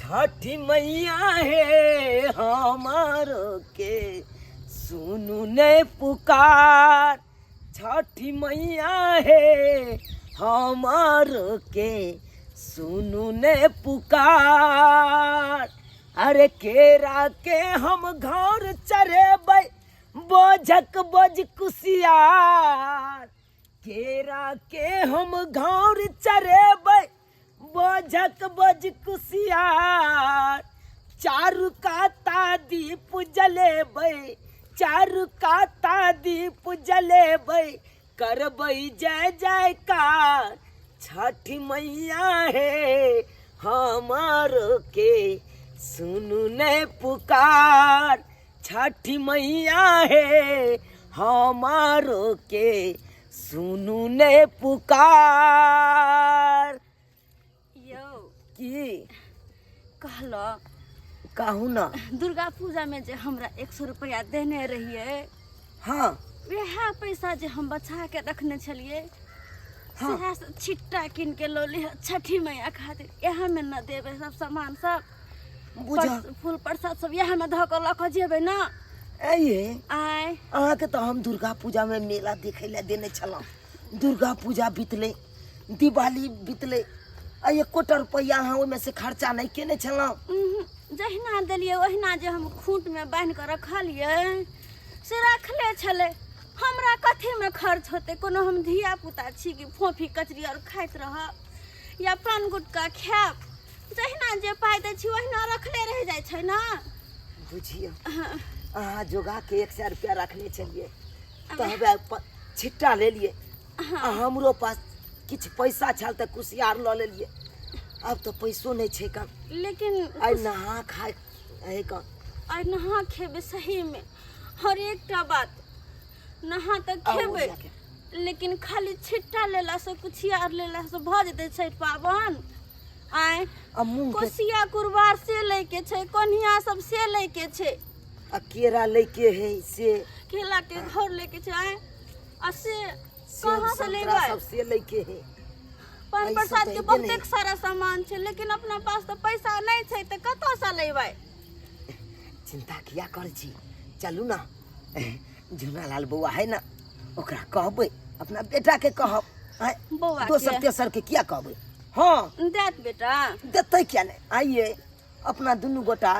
छठी मैया हे हमारो के सुनू ने पुकार छठी मैया हे हमारो के सुनू ने पुकार अरे केरा के हम घर चढ़ेबै बोझक बोझ कुसियार केरा के हम घर चढ़ेबै बोझक बोझ कुसियार चारू काता दीप जलेबै चारू काता दीप जलेबै करबै जय जयकार छठ मैया हे हमारो के सुनू ने पुकार छठ मैया हे हमारो के सुनू ने पुकार यौ की कहलऽ कहू ना दुर्गा पूजा में जे हमरा 100 रुपया देने रहियै हाँ वएह पैसा जे हम बचा के रखने छलियै हाँ। सएह से छिट्टा कीन के लऽ लिह छठी मैया खातिर इएह में न देबै सब सामान सब बुझा फूल प्रसाद सब इएह में धऽ कऽ लऽ कऽ जेबै ने आइए आय अहाँके तऽ हम दुर्गा पूजामे मेला देखै लए देने छलहुँ दुर्गा पूजा बितलै दिवाली बितलै आ एकोटा रुपैआ अहाँ ओहिमे से खर्चा नहि केने छलहुँ उहुँ, जहिना देलियै ओहिना जे हम खूँटमे बान्हि कऽ रखलियै से रखले छलै हमरा कथीमे खर्च होतै कोनो हम धिया पुता छी कि फोफी कचरी आओर खाइत रहब या पान गुटका खायब जहिना जे पाइ दै छी ओहिना रखले रहि जाइ छै ने बुझियौ अहाँ जोगा के 100 रुपया रखने छलियै तऽ हवे छिट्टा लेलियै आ हमरो पास किछु पैसा छल तऽ कुसियार लऽ लेलियै आब तऽ पैसो नहि छै कन लेकिन आइ नहा खाय है कन आइ नहा खेबै सहीमे हर एकटा बात नहा तऽ आउ खेबै जाके। लेकिन खाली छिट्टा लेलासँ कुसियार लेलासँ भऽ जेतै छठि पाबनि आँय आ मूँग के कोसिया कुरबार से लैके छै कोन्हिया सब से लैके छै आ केरा लैके है से केला के घर लैके छै आँय आ से सेब कहाँ से संतरा लेबै सब से लैके है पान एहि सब प्रसाद तऽ के हेबे बहुतेक नहि। सारा सामान छै लेकिन अपना पास तऽ पैसा नहि छै तऽ कतऽसँ लेबै चिंता किया करै छी चलू ना झुनालाल बौआ है ना ओकरा कहबै अपना बेटा के कहब आँय, बौआ के? दोसर तेसर के किया कहबै हाँ देत बेटा देतै किया नहि आइए अपना दुनू गोटा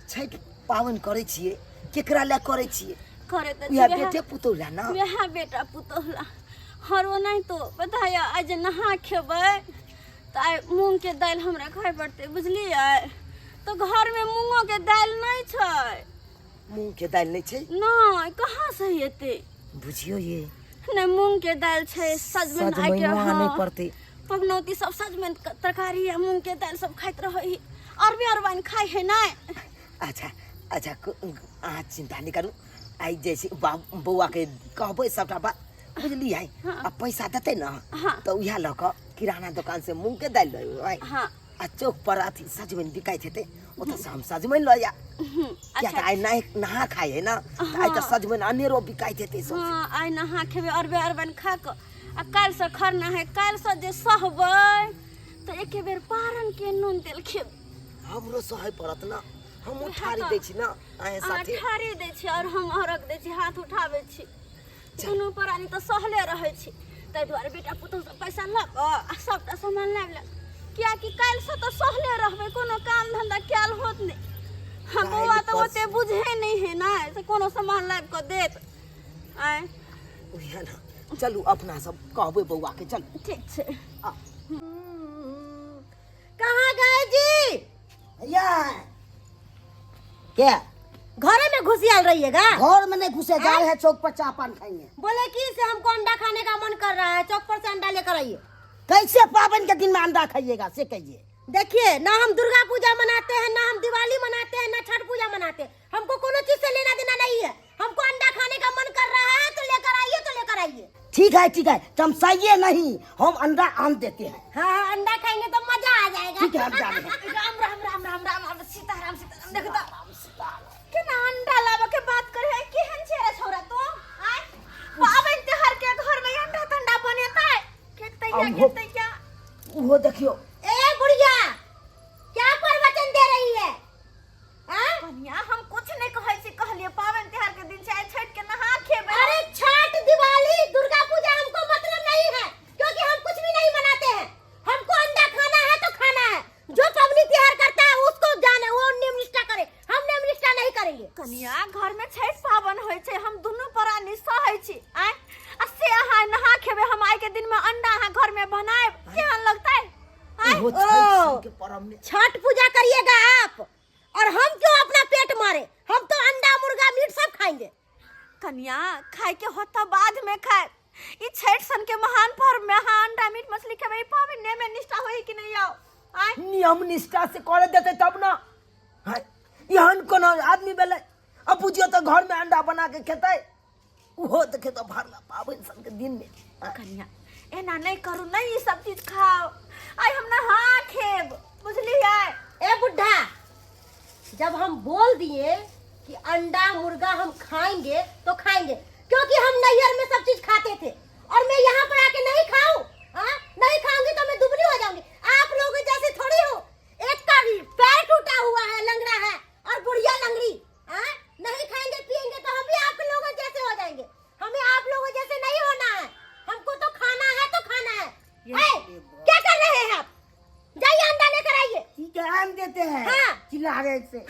छठि पाबनि करै छियै केकरा लए करै छियै करे तऽ उएह छियै बेटे पुतोह लए ने वएह बेटा पुतोह ला हर ओनाहितो पता यऽ आइ जे नहा खेबै तऽ आइ मूँगके दालि हमरा खाय पड़तै बुझलियै तऽ घरमे मूँगोके दालि नहि छै मूँगके दालि नहि छै नहि कहाँसँ हेतै बुझियौ ये नहि मूँगके दालि छै सजमनि आइके सजमनिओ आनै हँ पड़तै पबनौती सब सजमनि के तरकारी आ मूँगके दालि सब खाइत रहै अरबे अरबाइन खाइ है नहि अच्छा अच्छा अहाँ चिन्ता नहि करू आइ जे छै बौआके कहबै सबटा बात बुझलियै आ पैसा देतै ने हाँ। तऽ उएह लऽ कऽ किराना दोकानसँ मूँगके दालि लऽ अयबै हाँ आ चौक पर अथी सजमनि बिकाइत हेतै ओतऽसँ हम सजमनि लऽ आयब किया अच्छा तऽ आइ नहा नहा खाइ है ने तऽ आइ तऽ सजमनि अनेरो बिकाइत हेतै सौंसे हाँ आइ नहा खेबै अरबे अरबाइन खा कऽ आ काल्हिसँ खरना है काल्हिसँ जे सहबै तऽ एके बेर पारन के नून तेल खेबै हमरो सहय पड़त ने हमहूँ उएह ठारी तऽ। दै छी ने अहेँ अहाँ साथे ठारी दै छी आओर हम अरघ दै छी हाथ उठाबै छी दुनू प्राणी तऽ सहले रहै छी ताहि दुआरे बेटा पुतोहसँ पैसा लऽ कऽ आ सभटा सामान लाबि लेब कियाकि काल्हिसँ तऽ सहले रहबै कोनो काम धन्धा कयल होत नहि हम काल्हि बौआ तऽ परसू। ओते बुझै नहि है ने से कोनो सामान लाबि कऽ देत आँय उएह ने चलू अपना सब कहबै बौआके चलू ठीक छै आ कहाँ गए जी भैया क्या घरे में घुसी आल रहिएगा घर में नहीं घुसे जा रहे हैं चौक पर चाय पान खाएंगे बोले कि से हमको अंडा खाने का मन कर रहा है चौक पर से अंडा लेकर आइए कैसे पावन के दिन में अंडा खाइएगा से कहिए देखिए ना हम दुर्गा पूजा मनाते हैं ना हम दिवाली मनाते हैं ना छठ पूजा मनाते हैं हमको कोनो चीज से लेना देना नहीं है हमको अंडा खाने का मन कर रहा है तो लेकर आइए तो लेकर आइए ठीक है ठीक है चमसाइए नहीं हम अंडा आन देते हैं हाँ हाँ अंडा खाएंगे तो मजा आ जाएगा ठीक है हम जा रहे हैं राम राम राम राम राम राम सीताराम सीताराम देख तऽ केना अंडा लाबऽ के बात करे है केहन छै रे छौरा तो आय पाबनि तिहार के घर में अंडा तंडा बनेतै केतै या अब हो- केतै या ओहो देखियौ ए बुढ़िया क्या प्रवचन दे रही गाम में। छठ पूजा करिएगा आप और हम क्यों अपना पेट मारे? हम तो अंडा मुर्गा मीट सब खाएंगे। कनिया, खाए के होता बाद में खाए। ई छठ सन के महान पर्व में अहाँ अंडा मीट मछली खेबै, ई पाबनि में निष्ठा होई कि नहीं? आओ आय। नियम निष्ठा से करे देते तब ना। हाय, एहन कोनो आदमी भेलै? अब बुझियो तऽ घर में अंडा बना के खेतै, ओहो तऽ खेतौ भरना पाबनि सन के दिन में। कनिया, एना नहीं करू, नहीं ई सब चीज खाओ। आइ हम नहा खेब, बुझलियै? ए बुढ़ा, जब हम बोल दिए कि अंडा मुर्गा हम खाएंगे तो खाएंगे, क्योंकि हम नैहर में सब चीज खाते थे और मैं यहाँ पर आके नहीं खाऊं? हाँ, नहीं खाऊंगी तो मैं दुबली हो जाऊंगी। आप लोग जैसे थोड़ी हूँ, एक का पैर टूटा हुआ है, लंगड़ा है और बुढ़िया लंगड़ी। हाँ, नहीं खाएंगे पिएंगे तो हम भी आप लोगों जैसे हो जाएंगे। हमें आप लोगों जैसे नहीं होना है। हमको तो खाना है तो खाना है। ए, क्या कर रहे हैं आप? जाइए, अंडा लेकर आइए। ठीक है, आम देते हैं। हाँ। चिल्ला रहे से।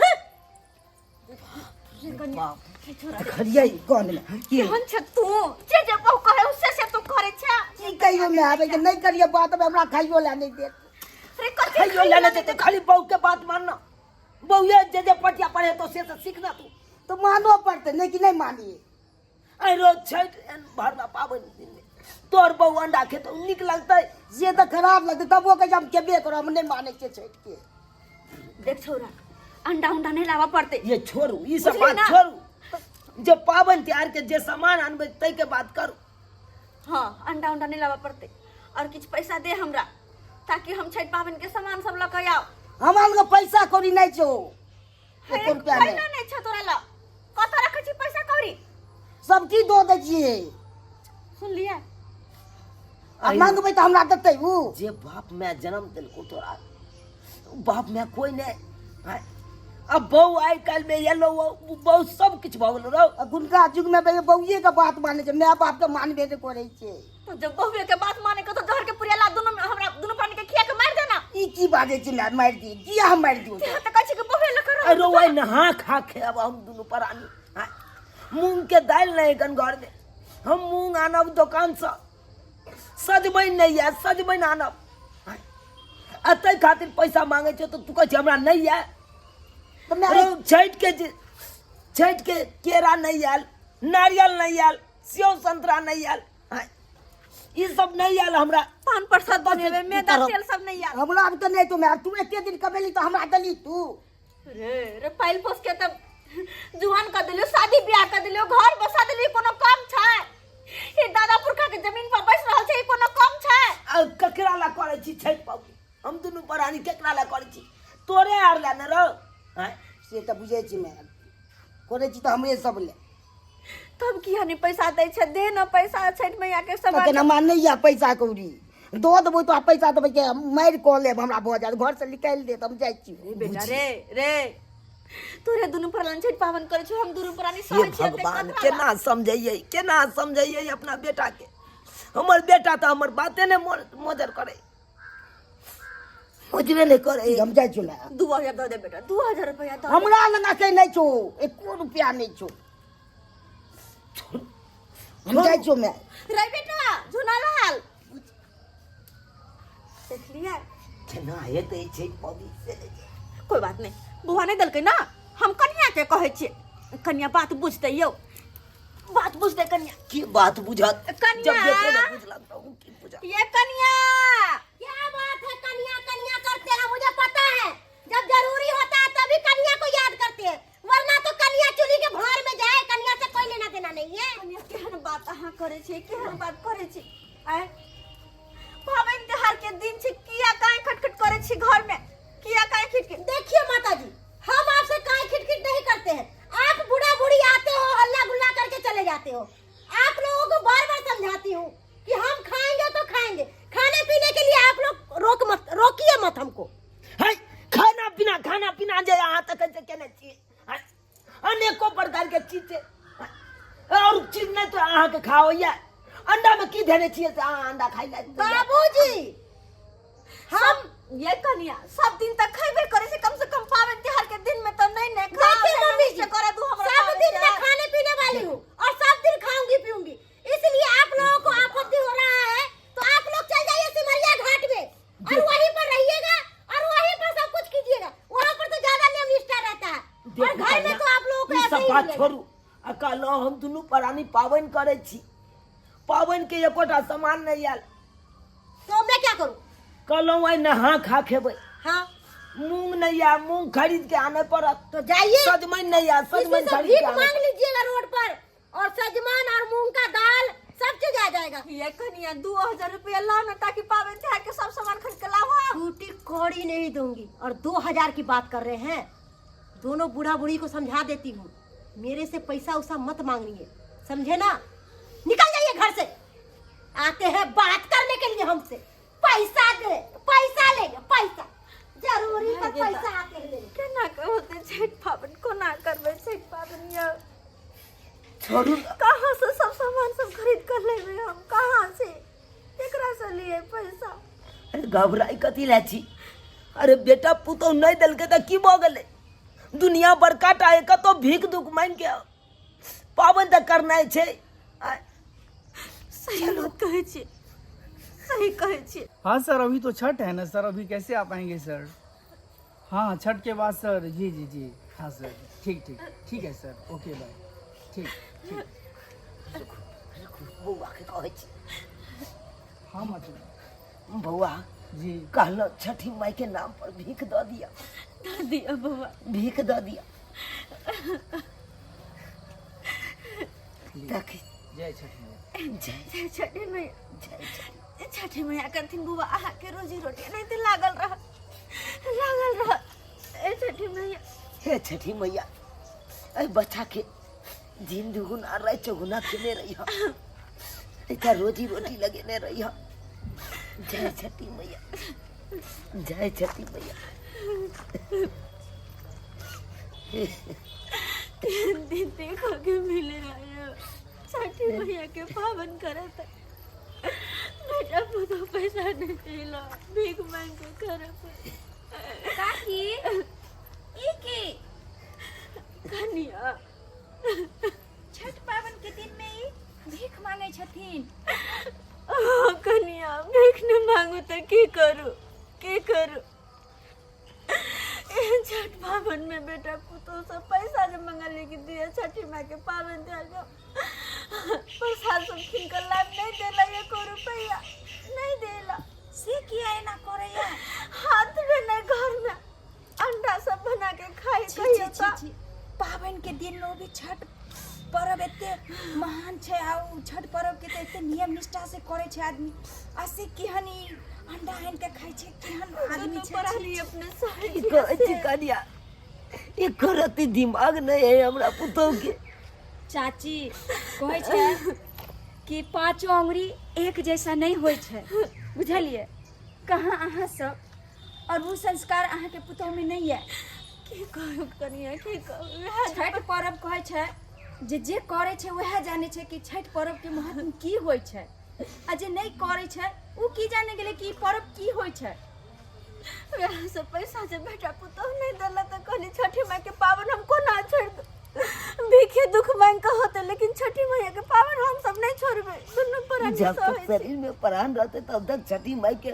देखलियै कौन में की केहन छ तू? जे जे बहु कहे उससे से तू करे छ। की कहियो में आबे के नहीं करियो बात में, हमरा खाइयो ला नहीं देत। रे कथी? खाइयो ला नहीं देते, खाली बहू के बात मानना। बहुए जे जे पटिया पढ़े तो से सीखना तू। तो मानो पड़ते नहीं कि नहीं मानिए? आइ रोज छठि एहन भरना पाबनि दिन में तोर बहु अंडा खेतौ, नीक लगतै? से तऽ खराब लगतै, तबो कहै छै हम खेबे करब, हम नहि मानै छियै छठि के। देख छौरा, अंडा उंडा नहीं लावा पड़ते। ये छोड़ू ई सब बुझली बात। ना? छोड़ू, जे पाबनि तिहार के जे सामान आनबै ताहि के बात करू। हाँ, अंडा उंडा नहीं लावा पड़ते और किछु पैसा दे हमरा ताकि हम छठि पाबनि के सामान सब लऽ के आउ। हमरा लग पैसा कौड़ी नहि छौ, एको रुपया नहि। पैसा नहीं छौ तोरा लग? कतऽ रखै छी पैसा कौड़ी? सब चीज दऽ दै छियै। सुनलियै? आ मंगबै तऽ हमरा देतै उ? जे बाप माय जन्म देलको तोरा, उ बाप माय कोई नहि। आँय? अब बहु आइ काल्हि में एलो, बहु सब किछु भऽ गेलो रौ। अखुनका युग में बौए के बात मानै छै, माय बाप के मानबे नहि करै छै। तो जब बहुए के बात माने के तो जहर के पुरियाला दुनू में हमरा दुनू प्राणी के खिया के मार देना। ई की बाजै छी माय? मारि दी किया? हम मारि दियौ? ते तऽ कहै छी कि बहुए लऽ के रह। अरे वही नहा खा के अब हम दुनू प्राणी। आँय? मूंग के दालि नहीं एखन घर में, हम मूंग आनब दोकान से। सजमनि नहीं है, सजमनि आनब। आँय? आ ताहि खातिर पैसा मांगे छौ तऽ तू कहै छी हमरा नहीं है। तऽ माय अरे छठि के जे छठि के केरा नहीं आयल, नारियल नहीं आयल, सेब संतरा नहीं आयल, आँय? ई सब नहीं आयल हमरा। पान प्रसाद बनेबै, मैदा करब? तेल सब नहीं आयल। हमरा आब तऽ नहि तू माय, तू एते दिन कमेली तऽ हमरा देली तू? रे रे, पाइल पोस के तब जुआन कर दिलियो, शादी ब्याह कर दिलियो, घर बसा दिलियो, कोनो कम छै? ई दादा पुरखा के जमीन पर बैस रहल छै, ई कोनो कम छै? आ ककरा ला करै छी छठि पाबनि? हम दुनू प्राणी केकरा ला करै छी? तोरे आर ला ने रौ, आँय? से तऽ बुझै छी माय, करै छी तऽ हमरे सब ले। तब किया नहीं पैसा दै छै? दे न पैसा छठि मैया के तखन सामान। हमरा नहि यऽ पैसा कौड़ी, दऽ देबौ तो पैसा देबै के मारि कऽ लेब, हमरा भऽ जायत, घरसँ निकालि देत। हम जाइ छी। रे बेटा रे, रे तोरे दुनू प्राणी छठि पाबनि करै छौ, हम दुनू प्राणी हे सहै छियै। भगवान, केना समझैयै, केना समझैयै अपना बेटा के? हमर बेटा तऽ हमर बाते नहि मोजर करै, मोजरे नहि करै। हम जाइ छी माय। 2000 दऽ दे बेटा, 2000 रुपया दऽ दे। हमरा लग अखन नहि छौ, एको रुपया नहि छौ। हम जाइ छियौ माय। रे बेटा झुनालाल, देखलियै? केना हेतै छठि पाबनि से नहि छै। कोई बात नहीं, बौआ नहीं देलकै ना, हम कनिया के कहै छियै, कनिया बात बुझतै यौ, बात बुझतै कनिया। की बात बुझत? कनिया। जब बेटे ने बुझलक तऽ ओ की बुझत? ये कनिया। क्या बात है? कनिया कनिया करते हैं, मुझे पता है। जब जरूरी होता है तभी कनिया को याद करते हैं, वरना तो कनिया चूल्ही के भार में जाए, कनिया से कोई लेना देना नहीं है। कनिया, केहन बात अहाँ करै छियै? केहन बात करै छी? आँय, पाबनि तिहार के दिन छै, किया काहे खटखट करै छी घर में? किया काहे खिटखिट? देखिए माता जी, हम आपसे काहे खिटखिट नहीं करते हैं। आप बूढ़ा बूढ़ी आते हो, हल्ला गुल्ला करके चले जाते हो। आप लोगों को बार बार समझाती हूँ कि हम खाएंगे तो खाएंगे, खाने पीने के लिए आप लोग रोक मत, रोकिए मत हमको। है खाना पीना, खाना पीना जे अहाँ तक जे केने छी, हैं? अनेको प्रकार के चीज छै, हैं? और चीज नहि तऽ अहाँके खाओ या अंडा में की धेने छियै से अहाँ अंडा खाइ लए? बाबूजी, हम ये कनिया, सब दिन तक खैबे करे छै, कम से कम पाबनि तिहार के दिन में तो नहीं ने खाओ। देखिए मम्मी जी, करे दू हमरा सब पाबनि दिन मैं तिहार। खाने पीने वाली हूँ और सब दिन खाऊंगी पीऊंगी, इसलिए आप लोगों को आपत्ति हो रहा है तो आप लोग चल जाइए सिमरिया घाट में और वहीं पर रहिएगा और वहीं पर सब और घर में तो आप लोगों को ई ऐसे सब ही बात मिलेगा। छोड़ू आ कहलहुँ हम दुनू प्राणी पाबनि करै छी पाबनि के एकोटा सामान नहि आयल तो मैं क्या करूं कहलहुँ आइ नहा खा खेबै हाँ मूंग नहि आयल मूंग खरीद के आनय पड़त तो जाइए सजमनि नहि आयल किसी सजमनि से खरीद भीख के आनय मांग लीजिएगा रोड पर और सजमन और मूंग का दाल सब चीज आ जाएगा ये कनिया 2000 रुपया लाओ ना ताकि पाबनि तिहार के सब सामान खरीद के लाओ हम। छूटी कौड़ी नहीं दूंगी और 2000 की बात कर रहे हैं दोनों बूढ़ा बूढ़ी को समझा देती हूँ मेरे से पैसा उसा मत मांगनी समझे ना निकल जाइए घर से आते हैं बात करने के लिए हमसे पैसा दे पैसा लेंगे पैसा जरूरी पर पैसा आते हैं लेने। केना के होतै छठि पाबनि कोना करबै छठि पाबनि यौ छोड़ू कहाँ से सब सामान सब खरीद कर लेबै हम कहाँ से केकरा से लिए पैसा अरे घबराइ कथी लए छी अरे बेटा पुतहु नहि देलकै तऽ की भऽ गेलै दुनिया बड़का टा है कतौ भीख दुख मांगि के पाबनि तऽ करनाइ छै आ, सही बात कहै छियै सही कहै छियै हाँ सर अभी तो छठ है ना सर अभी कैसे आ पाएंगे सर हाँ हाँ छठ के बाद सर जी जी जी हाँ सर ठीक ठीक ठीक है सर ओके बाय ठीक ठीक बौआके कहै छी हाँ माता बौआ जी कहलहुँ छठी माई के नाम पर भीख दऽ दिअ दऽ दिअ बौआ भीख दऽ दिअ देखी जय छठ मैया जय जय छठी मैया जय जय छठी मैया करथिन बौआ अहाँके रोजी रोटी एनाहिते लागल रह लागल रह ए छठी मैया हे छठी मैया एहि बच्चाके दिन दुगुना राति चौगुना केने रही एकरा रोजी रोटी लगेने रही जय छठी मैया जय छठी मैया तीन दिन देखो के मिले आयो छठी मैया के पावन करत बेटा पुतो पैसा नहीं दिला भीख मांग के करे काकी ई की कनिया छठ पावन के दिन में ई भीख मांगे छथिन ओ कनिया भीख न मांगू तो की करू की करू एहन छठ पावन में बेटा पुतोह सब पैसा जे मंगल कि दिया छठी माँ के पावन तिहार के प्रसाद सब कीन कर लाभ नहीं देला एको रुपया नहीं देला से किया एना करैया हाथ में नहीं घर में अंडा सब बना के खाई छी कहियो छी छी तऽ छी पाबनि के दिन में भी छठ पर्व एते महान छै आ उ छठ पर्व के तऽ एते नियम निष्ठा से करै छै आदमी आ से केहन ई अंडा आनि के खाइ छै केहन आदमी दुनू छै पढ़ली अपने की साड़ी कहै छी कनिया एको रत्ती दिमाग नहि है हमरा पुतहु के चाची कहै छै कि पाँचो अंगुरी एक जैसा नहि होइ छै बुझलियै कहाँ अहाँ सब और वो संस्कार अहाँके पुतोहमे नहि यऽ की कहू कनिया की कहू वएह छठि पर्व कहै छै जे जे करै छै वएह जानै छै कि छठि पर्वके महत्व की होइ छै आ जे नहि करै छै ओ की जाने गेलै कि ई पर्व की होइ छै वएह सब पैसा जे बेटा पुतोह नहि देलक तऽ कहली छठी माई के पावन हम कोना छोड़ि देब भीखे दुख मांगि कऽ होतै लेकिन छठी मैया के पावन हम सब नहि छोड़बै दुनू प्राणी जब तक सहै छी शरीर में प्राण रहते तब तक छठी माई के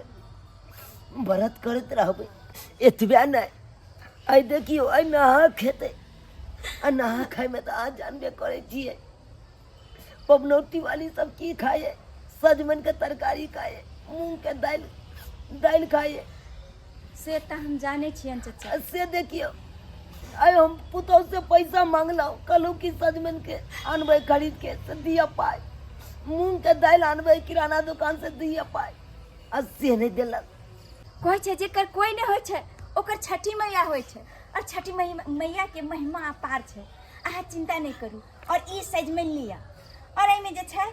व्रत करैत रहबै एतबे नहि आइ देखियौ आइ नहा खेतै आ नहा खायमे तऽ अहाँ जानबे करै छियै पबनौती वाली सब की खाइए सजमनि के तरकारी खाइए मूंग के दालि दालि खाइए से तऽ हम जानै छियनि चचा आ से देखियौ आइ हम पुतहु से पैसा मांगलहुँ कहलहुँ कि सजमनि के आनबै खरीद के से दिअ पाइ मूंग के दालि आनबै किराना दोकान से दिअ पाइ आ से नहि देलक कहै छै जेकर कोइ नहि होइ छै ओकर छठी मैया होइ छै आओर छठी मैयाके महिमा अपार छै अहाँ चिन्ता नहि करू आओर ई सजमनि लिअ आओर एहिमे जे छै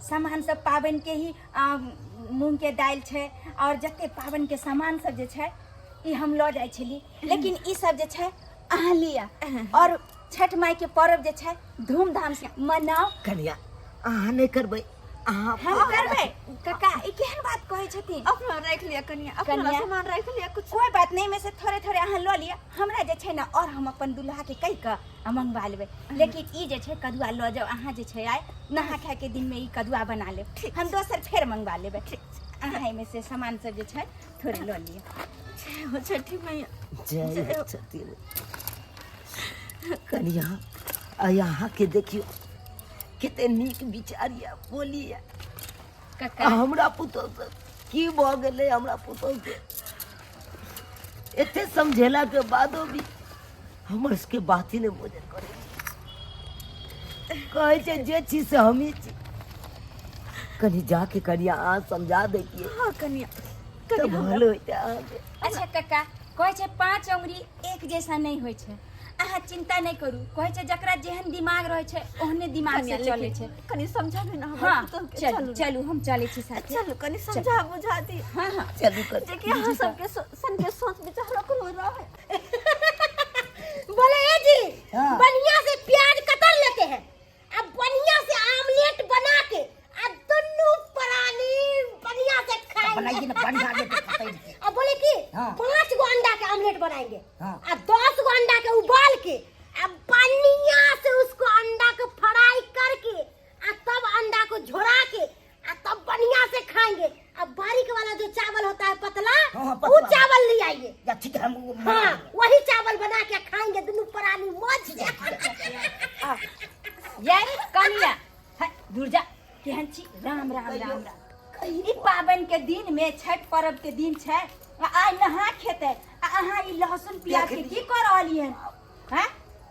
सामान सब पाबनिके ही मूँगके दालि छै आओर जते पाबनिके सामान सब जे छै ई हम लऽ जाइ छली लेकिन ई सब जे छै अहाँ लिअ आओर छठ मायके पर्व जे छै धूमधामसँ मनाउ कनिया अहाँ नहि करबै अहाँ हम करबै काका ई केहन बात कहै छथिन अपना राखि लिअ कनिया अपना कनिया। सामान राखि लिअ कुछ कोइ बात नहि एहिमे से थोड़े थोड़े अहाँ लऽ लिअ हमरा जे छै ने आओर हम अपन दुल्हाके कहि कऽ आ मंगवा लेबै लेकिन ई जे छै कदुआ लऽ जाउ अहाँ जे छै आइ नहा खायके दिनमे ई कदुआ बना लेब हम दोसर फेर मंगवा लेबै अहाँ एहिमे से सामान सब जे छै थोड़े लऽ लिअ जय हो छठी मैया जय हो छठी मैया। कनिया आ अहाँके देखियौ कते नीक विचार यऽ बोली यऽ। कक्का आ हमरा पुतोह से की भऽ गेलै हमरा पुतोह के एते समझेला के बादो भी हमर सबके बात ही नहि भोजन करै छै कहै छै जे छी से हमही छी कनि जाके कनिया अहाँ समझा दैतियै हाँ कनिया तऽ कनि हमरा भलो होइतै अहाँके अच्छा कक्का कहै छै पांच उंगरी एक जैसा नहीं होइ छै अहाँ चिंता नहीं करू कहै छै जकरा जेहन दिमाग रहै छै ओहने दिमाग कनिया से चलै लेकिन छै कनि समझाबी ना हमरा हाँ पुतोह के चलू चलू चलू हम चलै छी साथे चलू कनि समझा बुझा दी हाँ हाँ चलू कनि जे कि अहाँ सबके सन के सोच विचार ओकरो रहे बोले ए जी हाँ। बढ़िया से प्याज कतर लेते हैं अब बढ़िया से आमलेट बना के अब दोनों प्राणी बढ़िया से खाएंगे बनाइए ना बढ़िया से कतई के अब बोले कि हाँ। 5 गो अंडा के आमलेट बनाएंगे हाँ। और 10 गो अंडा के उबाल के अब बढ़िया से उसको अंडा को फ्राई करके और तब अंडा को झोरा के और तब बढ़िया से खाएंगे अब बारीक वाला जो चावल होता है पतला हाँ, हाँ, वो पतला। चावल ले आइए या ठीक है हम वो हाँ वही चावल बना के खाएंगे दोनों प्राणी मौज से ये कनिया है, दूर जा केहन छी राम राम राम राम ई पाबनि के दिन में छठ पर्व के दिन छै आ आइ नहा खेतै आ अहाँ ई लहसुन प्याज के की कऽ रहलियै हन हैं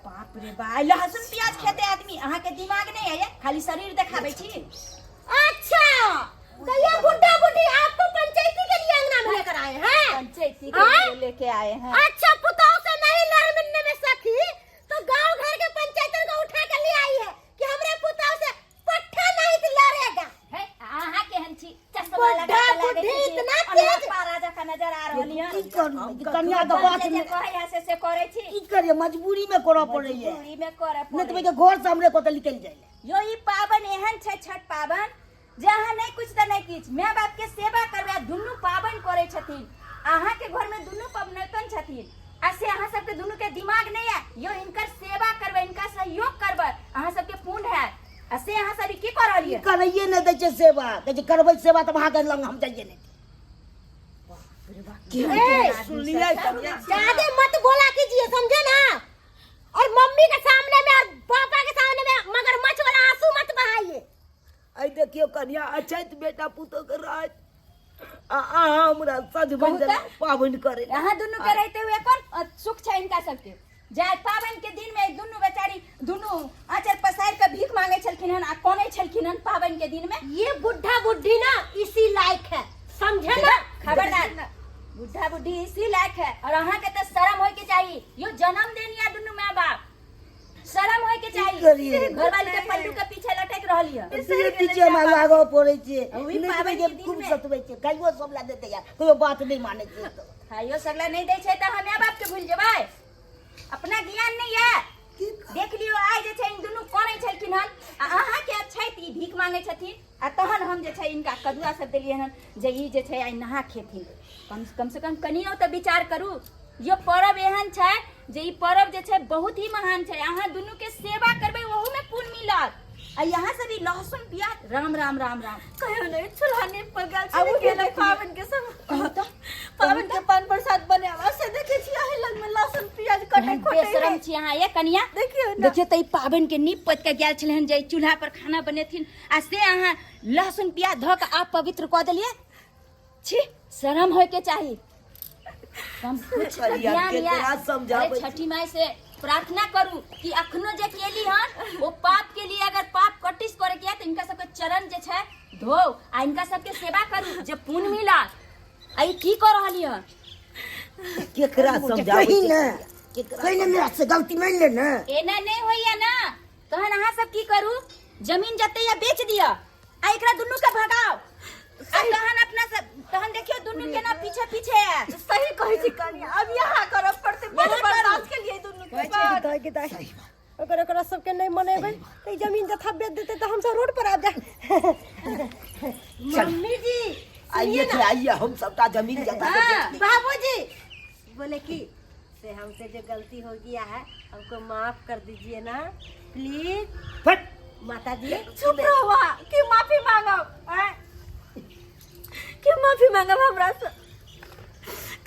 बाप रे बा ई लहसुन प्याज खेतै आदमी अहाँ के दिमाग नहीं है खाली शरीर देखाबै छी अच्छा तो ये बुढ़ा बुढ़ी आपको पंचायती के लिए अंगना में लेकर आए हैं पंचायती के के लिए लेके आए हैं अच्छा पुतोह से नहीं लड़ मिलने में सखी तो गांव घर के पंचायतन को उठा के ले आई है कि हमरे पुतोह से पट्टा नहीं तो लड़ेगा है अहाँ केहन छी चश्मा बुढ़ा लगा के लागै बुढ़ी छी कि इतना अनहर तेज। पारा जकाँ नजर आ रहल हन की करू कनिया के बात जे में कहै से से करै छी की करिए मजबूरी में करऽ पड़ैया मजबूरी में करऽ नहीं तो पड़ै के घर से हमरे कतऽ निकलि जाइले यो ई पाबनि एहन छै छठ पाबनि जे अहाँ नहि कुछ तऽ नहि किछु माय बाप के सेवा करबै आ दुनू पाबनि करै छथिन अहाँके घरमे दुनू पबनैतन छथिन आ से अहाँ सबके दुनू के दिमाग नहि है यो हिनकर सेवा करबै हिनका सहयोग करबै अहाँ सबके पुण्य है आ से अहाँ सब ई की कऽ रहलियै करैए नहि दै छै सेवा कहै छै करबै सेवा तऽ अहाँके लग हम जाइए नहि ए, सुनलियै कनिया ज्यादा मत बोला कीजिए समझे ना और मम्मी के सामने में और पापा के सामने में मगरमच्छ वाला आंसू मत बहाइए आइ देखियौ कनिया अछैत बेटा पुतोह के रहैत आ अहाँ हमरा सजमनि कहू तऽ? देलहुँ पाबनि करै लए। अहाँ दुनू के रहते हुए कोन सुख छै हिनका सबके जाय पाबनि के दिन में दुनू बेचारी दुनू आंचर पसारि के भीख मांगे छलखिन हन आ कनै छलखिन हन पाबनि के दिन में ये बुढ़ा बुढ़ी ना इसी लायक है समझे ना खबरदार बुढ़ा बुढ़ी इसी लायक है और अहाँ के तो शर्म होय के चाहिए यो जन्म देनी है दुनू माँ बाप शर्म होय के चाहिए करिए? घरवाली के पल्लू के पीछे लटक रहली है पीछे पीछे हमरा लागऽ पड़ै छै ओहि नहि पाबनि तऽ के दिन खूब मे। सतबै छै खाइयो सब ला देतै यार कहियो बात नहि मानै छै तऽ। खाइयो सगला नहीं दै छै तऽ हम माय बाप के भूल जेबै अपना ज्ञान नहीं है देख लियो आइ जे छै इन दुनू करै छलखिन हन आ अहाँ के अछैत ई भीख मांगे छथिन आ तहन हम जे छै इनका कदुआ सब देलियै हन जे ई जे छै आइ नहा खेथिन कम कम से कम कनियो तऽ विचार करू यो पर्व एहन छै जे ई पर्व जे छै बहुत ही महान छै अहाँ दुनू के सेवा करबै ओहू में पुण्य मिलत आ यहाँ से भी लहसुन प्याज राम राम राम राम कहियो नहीं चूल्हा नीप पर गेल आ छलै ओ केला देखियौ। पाबनि के समय कहू तऽ पाबनि के पान प्रसाद बनाबऽ से देखै छी अही लग में लहसुन प्याज कटै केहन खोटै बेशरम छी अहाँ ये कनिया देखियौ ना। देखियौ तऽ ई पाबनि के नीप पोति के गेल छलै जे ई चूल्हा पर खाना बनेथिन आ से अहाँ लहसुन प्याज धऽ के आप पवित्र कऽ देलियै छी शरम होय के चाही कम कुछ तऽ कनिया ज्ञान केकरा या समझाबै अरे छठी माई से प्रार्थना करू कि अखनो जे केली हन वो पाप के लिए अगर पाप कटिस करे के है तऽ इनका सबके चरण जे छै धो आ इनका सबके सेवा करू जे पुण्य मिलत आ ई की कऽ रहली हन केकरा समझाबै कही छै ने केकरा कही ने मेरा से गलती मान ले ने एना नहि होइया ना तहन अहाँ सब की करू जमीन जते या बेच दिअ आ एकरा दुनू के भगाओ आ तहन अपना सब तहन देखियो दुनू केना पीछे पीछे आयत सही कहै छी कनिया अब यहाँ करऽ पड़तै बड़ यहाँ करू। बर्दाश्त के लिए दुनू के बात दाय के दाय अगर ओकरा सबके नहीं मनेबै तऽ ई जमीन जथा बेच देतै तऽ हमसब रोड पर आबि जाए मम्मी जी आइए थे आइए हम सबटा जमीन जथा के हाँ। बेच बाबूजी बोले कि से हमसे जो गलती हो गया है हमको माफ कर दीजिए ना प्लीज फट माता जी चुप रहो अहाँ के माफी मांगब आँय? के माफी मांगब हमरा से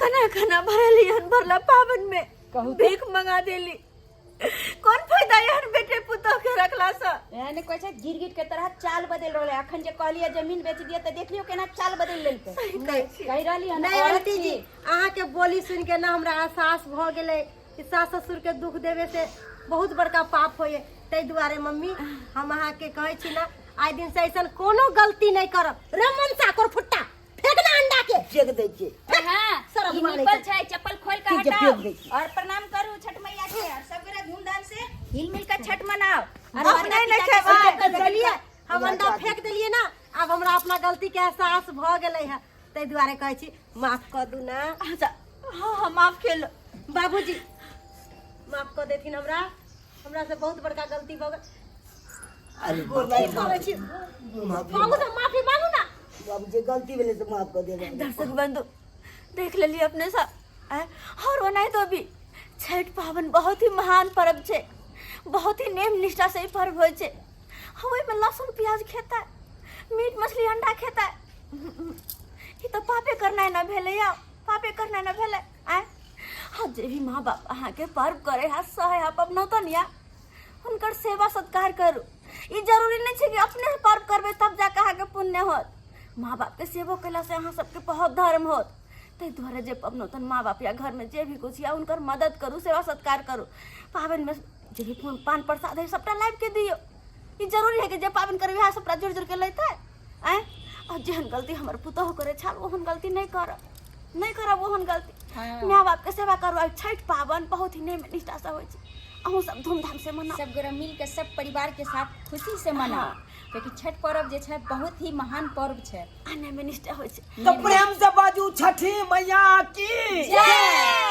कना कना भरली हन भरला पावन में कहू तऽ। भीख मंगा देली कोन फायदा एहन बेटे पुतोह के रखला से एहन कहै छै गिरगिट के तरह चाल बदल रहलै। अखन जे कहलियै जमीन बेच दिअ तऽ देख लियौ केना चाल बदलि लेलकै। कहि रहली हन नहीं औरत आंटी जी छी। अहाँके बोली सुनि के ना हमरा एहसास भऽ गेलै कि सास ससुर के दुख देवे से बहुत बड़का पाप होइए। ताहि दुआरे मम्मी हम अहाँके कहै छी ना आइ दिन से ऐसन कोनो गलती नहीं करब। रे मनसा कोर फुट्टा फेंक ना अंडा के फेंक दै छियै। हाँ, शरम ई मानै निपल छै। छै, चप्पल खोल के ठीक छै, हटाओ फेंक दै छी। और प्रणाम करू छठ मैया के और सब गोरा धूमधाम से हिल मिल के छठ मनाओ। और अब माता नहीं पिता नहीं के खेबै। सेवा करू। बुझलियै हम अंडा फेंक देलियै ना, आब हमरा अपना गलती के एहसास भऽ गेलै है, ताहि दुआरे कहै छी माफ कऽ दू ना। अच्छा हाँ हाँ माफ केलो। बाबूजी माफ कऽ देथिन हमरा, हमरा से बहुत बड़का गलती भऽ गेल। अरे की करै छी मांगू तऽ माफी मांगू ना। बाबू जे गलती भेलै से माफ कऽ देबै। दर्शक बंधु देख लेलिए अपने सब आँय? और ओनाहितो भी छठि पाबनि बहुत ही महान पर्व छै, बहुत ही नेम निष्ठा से ई पर्व होइ छै। हम ओहिमे लहसुन प्याज खेतै, मीट मछली अंडा खेतै, ई तऽ पापे करनाइ न भेलै यौ, पापे करनाइ न भेलै। आँय हाँ जे भी माँ बाप अहाँके पर्व करे है सहे है पबनौतन या हुनकर सेवा सत्कार करू। ई जरूरी नहीं छै कि अपने पर्व करबै तब जाके अहाँके पुण्य होत। माँ बापके सेवो कयलासँ अहाँ सबके बहुत धर्म होत। ताहि दुआरे जे पबनौतन माँ बाप या घरमे जे भी कुछ या हुनकर मदद करू, सेवा सत्कार करू। पाबनिमे जे भी पान प्रसाद है सबटा लाबिके दियौ। ई जरूरी है कि जे पाबनि करबै वएह सबटा जोड़ि जोड़िके लैतै। आँय आ जेहन गलती हमर पुतोहु करै छल ओहन गलती नहि करब, नहि करब ओहन गलती। माय बापके सेवा करू। आ छठि पाबनि बहुत ही नेम निष्ठासँ होइ छै, अहूँ सब धूमधाम से मनाउ, सब गोरा मिल के सब परिवार के साथ खुशी से मनाउ। हाँ। क्योंकि छठ पर्व जे छै बहुत ही महान पर्व छै आ नेम निष्ठा होइ छै। तऽ प्रेम से बाजू छठी मैया की जय।